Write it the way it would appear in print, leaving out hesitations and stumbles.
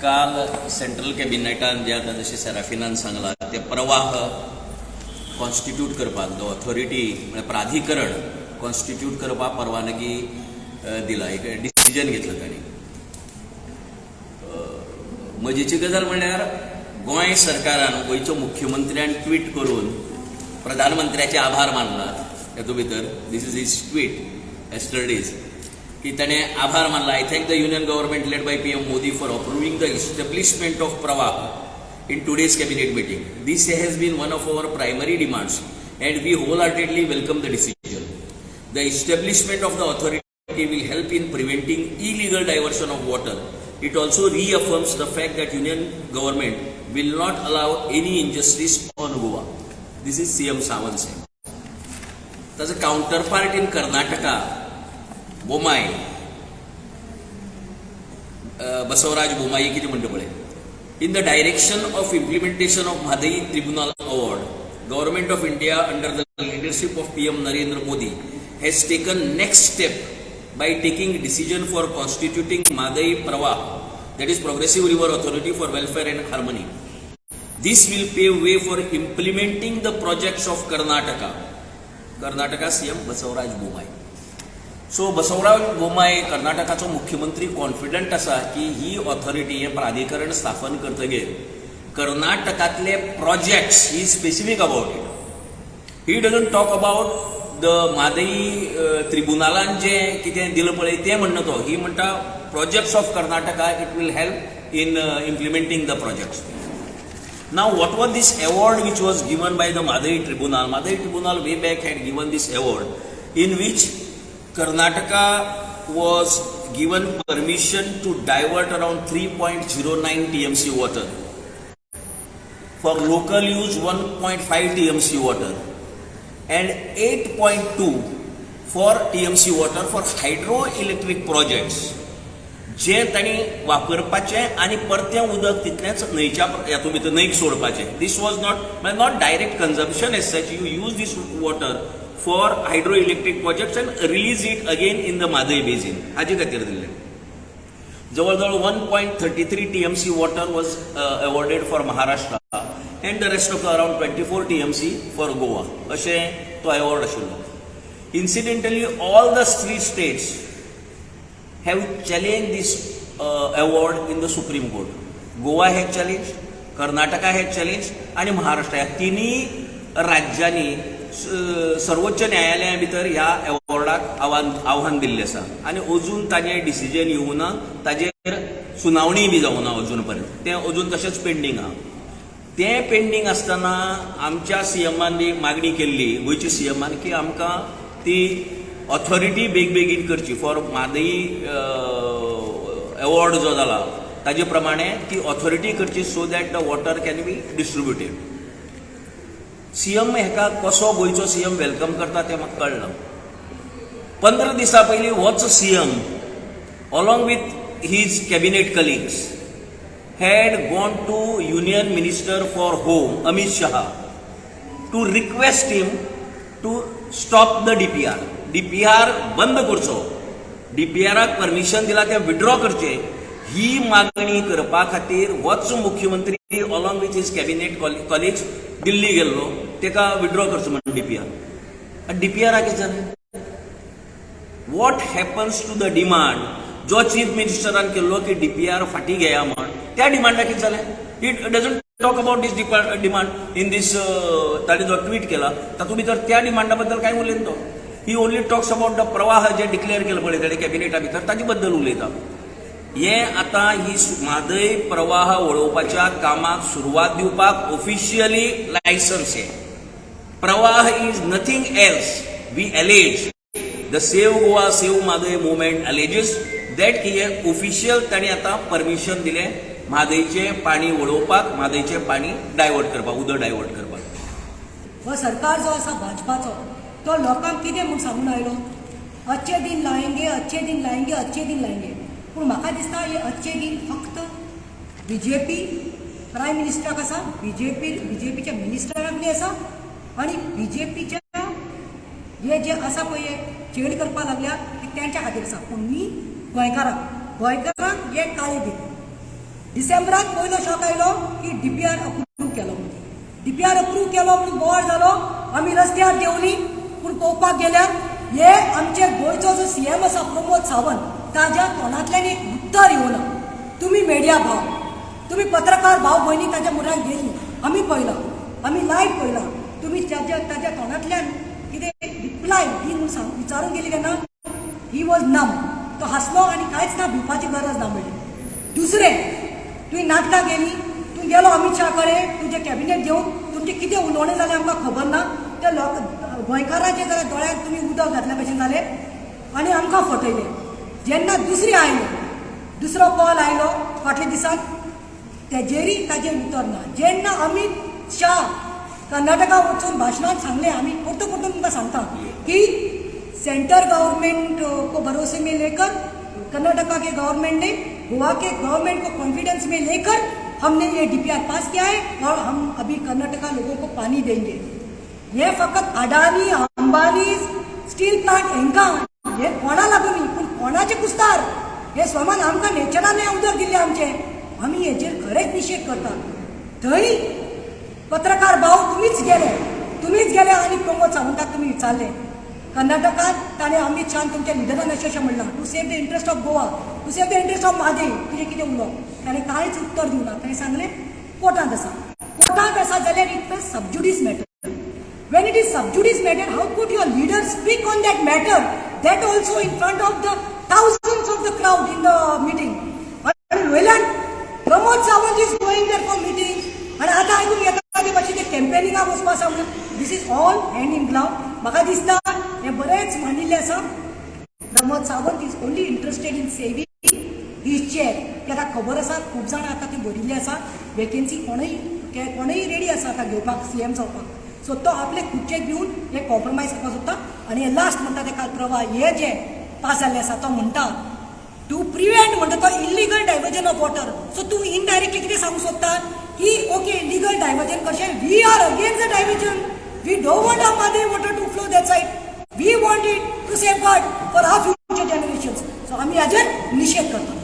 काल सेंट्रल कॅबिनेटान जे आतां जशें सेराफिनान सांगलां ते प्रवाह कॉन्स्टिट्यूट करपाक, the authority म्हळ्यार प्राधिकरण कॉन्स्टिट्यूट करपाक परवानगी दिला, एक डिसिजन घेतलं तांणी. मजेची गजाल म्हणल्यार गोंय सरकारान, गोंयचो मुख्यमंत्र्यान ट्वीट करून प्रधानमंत्र्याचे आभार मानला. हेतू भितर, this is his tweet yesterday's, की ताणें आभार मानला, "I thank the Union Government led by PM Modi for approving the establishment of Pravah in today's cabinet meeting. This has been one of our primary demands and we wholeheartedly welcome the decision. The establishment of the authority will help in preventing illegal diversion of water. It also reaffirms the fact that Union Government will not allow any injustice on Goa." This is CM Sawant saying. ताजो counter part in Karnataka, Bommai, Basavaraj Bommai कितें म्हणटा पळय. "In the direction of implementation of Mhadei Tribunal award, Government of India under the leadership of PM Narendra Modi has taken next step by taking decision for constituting Mhadei Pravah, that is, Progressive River Authority for Welfare and Harmony. This will pave way for implementing the projects of Karnataka." Karnataka CM Basavaraj Bommai. So Basavaraj Bommai, कर्नाटकाचो मुख्यमंत्री, confident आसा की ही authority, हें प्राधिकरण स्थापन करतगीर कर्नाटकांतले projects, he specific about it, he doesn't talk about the Mhadei त्रिबुनालान जें कितें दिलां पळय तें म्हणना तो. ही म्हणटा projects of Karnataka, it will help in implementing the projects. Now, what was this award which was given by the Mhadei Tribunal? Mhadei Tribunal way back had given this award in which Karnataka was given permission to divert around 3.09 TMC water. For local use 1.5 TMC water and 8.2 for TMC water for hydroelectric projects, जे तांणी वापरपाचें आनी परतें उदक तितलेंच न्हंयच्या हातूंत भितर न्हंयक सोडपाचें. This was not, म्हळ्यार not direct consumption as such. You use this water for hydro electric projects and release it again in the Mhadei basin. हाजे खातीर दिल्लें. जवळ जवळ 1.33 TMC water was awarded for Maharashtra and the rest of the around 24 TMC for Goa, अशें तो award आशिल्लो. Incidentally, all the three states have challenged this award in the Supreme Court. Goa has challenged, Karnataka has challenged आणि महाराष्ट्र. ह्या तिन्ही राज्यांनी सर्वोच्च न्यायालया भितर ह्या अवॉर्डाक आव्हान दिल्लें आसा आनी अजून ताजें डिसिजन येवना, ना ताजेर सुनावणी बी जावना अजून पर्यंत. तें अजून तशेंच पेंडींग आहा. तें पेंडींग आसतना आमच्या सीएमान बी मागणी केल्ली, गोंयच्या सीएमान, की आमकां ती ऑथॉरिटी बेगबेगीन करची फॉर म्हादई अवॉर्ड जो जाला ताजे प्रमाणे ती ऑथॉरिटी करची, so that the water can be distributed. CM हेका कसो गोंयचो सीएम welcome करता तें म्हाका कळना. 15 दिसां पयलीं होच CM along with his cabinet colleagues had gone to Union Minister for Home Amit Shah to request him to stop the DPR. DPR बंद करचो, डीपीआराक परमिशन दिला तें विड्रॉ करचें, ही मागणी करपा खातीर होच मुख्यमंत्री along with his cabinet colleagues Delhi गेल्लो, तेका विड्रॉ करचो म्हणून डीपीआर. डीपीआराक कितें जालें? What happens to the demand जो चीफ मिनिस्टरान केल्लो की डीपीआर फाटीं घेया म्हण? त्या डिमांडाक कितें जालें? He doesn't talk about this demand in this. ताणें जो ट्वीट केला तातूंत भितर त्या डिमांडा बद्दल कांय उलयना तो. He only talks about the Pravah J declare केलं पळय ताणें कॅबिनेटा भितर, ताजे बद्दल उलयता. हे आतां ही म्हादय प्रवाह वळोवपाच्या कामाक सुरवात दिवपाक ऑफिशियली लायसन्स हे. Pravah is nothing else, we allege, the Save Goa Save Mhadei movement alleges that की हे ऑफिशियल तांणी आतां परमिशन दिलें म्हादयचें पाणी वळोवपाक, म्हादयचें पाणी डायवर्ट करपाक, उदक डायवर्ट करपाक. हो सरकार जो आसा भाजपाचो, तो लोकांक कितें म्हूण सांगून आयलो? अच्छे दिन लाएंगे, अच्छे दिन लाएंगे, अच्छे दिन लाएंगे. पूण म्हाका दिसता हे अच्छे दिन फक्त बीजेपी प्रायम मिनिस्टराक आसा, बीजेपी, बीजेपीच्या मिनिस्टराक बी आसा आनी बीजेपीच्या हे जे आसा पळय, हे चेड करपाक लागल्या ते तेंच्या खातीर आसा, पूण न्ही गोंयकारांक. गोंयकारांक हे काळे दिन. डिसेंबरात पयलो शॉक आयलो की डीपीआर अप्रूव केलो म्हणून. डीपीआर अप्रूव केलो म्हणून बोवाळ जालो, आमी रस्त्यार देंवली. पूण पळोवपाक गेल्यार हे आमचे गोंयचो जो सीएम आसा प्रमोद सावंत, ताज्या तोंडांतल्यान एक उत्तर येवना. तुमी मिडिया भाव, तुमी पत्रकार भाव भयणी ताच्या मुखार गेली, आमी पळयलां, आमी लायव्ह पळयलां. तुमी ताज्या तोंडांतल्यान कितें रिप्लाय दी म्हणून सांग विचारून गेली तेन्ना he was numb. तो हांसलो आनी कांयच ना, भिवपाची गरज ना म्हणली. दुसरें, तुवें नाटकां गेली, तूं गेलो अमीत शाह कडेन तुजें कॅबिनेट घेवन. तुमचें कितें उलोवणें जालें आमकां खबर ना. त्या लोक गोंयकारांचे जाल्यार दोळ्यांत तुमी उदक घातल्या भशेन जालें आनी आमकां फटयलें. जेन्ना दुसरी आयले, दुसरो कॉल आयलो फाटल्या दिसान, तेजेरय ताजें उतर ना. जेन्ना अमीत शाह कर्नाटका वचून भाशणांत सांगलें, आमी परतून परतून तुमकां सांगता की सेंटर गवर्नमेंट को भरोसे में लेकर, कर्नाटका के गवर्नमेंट ने गोवा के गवर्नमेंट को कॉन्फिडेंस में लेकर हमने ये डीपीआर पास किया है और हम अभी कर्नाटका लोगों को पानी देंगे. हे फकत अडानी, अंबानी, स्टील प्लांट हेंकां, हे कोणा लागून न्ही, पूण कोणाचे कुस्तार. हे स्वमान आमकां नेचरान हें उदक दिल्लें आमचें. आमी हेचेर खरेंच निशेध करतात. थंय पत्रकार भाव तुमीच गेले, तुमीच गेले आनी प्रमोद सावंताक तुमी विचारले, कर्नाटकात ताणें अमीत शाहान तुमच्या लिडरान अशें अशें म्हणलां to save the interest of Goa, to save the interest of Mhadei, तुजें कितें उलोवप? ताणें कांयच उत्तर दिवना. ताणें सांगलें कोर्टांत आसा. कोर्टांत आसा जाल्यार it was sub judice matter. When it is sub judice matter, how could your leader speak on that matter? That also in front of the thousands of the crowd in the meeting. आणि वयल्यान Pramod Sawant is going there for meeting आणि आतां आयकूंक येता ते मातशें ते कॅम्पेनिंगाक वचपा आसा म्हणून. This is all hand in glove. म्हाका दिसता हें बरेंच मांडिल्लें आसा. Pramod Sawant is only interested in saving his chair. ताका खबर आसा, खूब जाणां आतां ती भरिल्ली आसा वेकेन्सी, कोणूय कोणूय रेडी आसा आतां घेवपाक, सीएम जावपाक. सो तो आपले खुर्चेक घेवन हे कॉम्प्रोमायज करपाक सोदता. आनी हे लास्ट म्हणटा ते काल प्रवाह हे जे पास जाल्ले आसा, तो म्हणटा टू प्रिवेंट म्हणटा तो illegal diversion of water. So तूं इनडायरेक्टली कितें सांगूंक सोदता की ओके, लिगल डायवर्जन कशें? We are against the diversion. We don't want our Mhadei water to flow that side. We want it to safeguard for our future generations. So आमी हाजेर निशेध करता.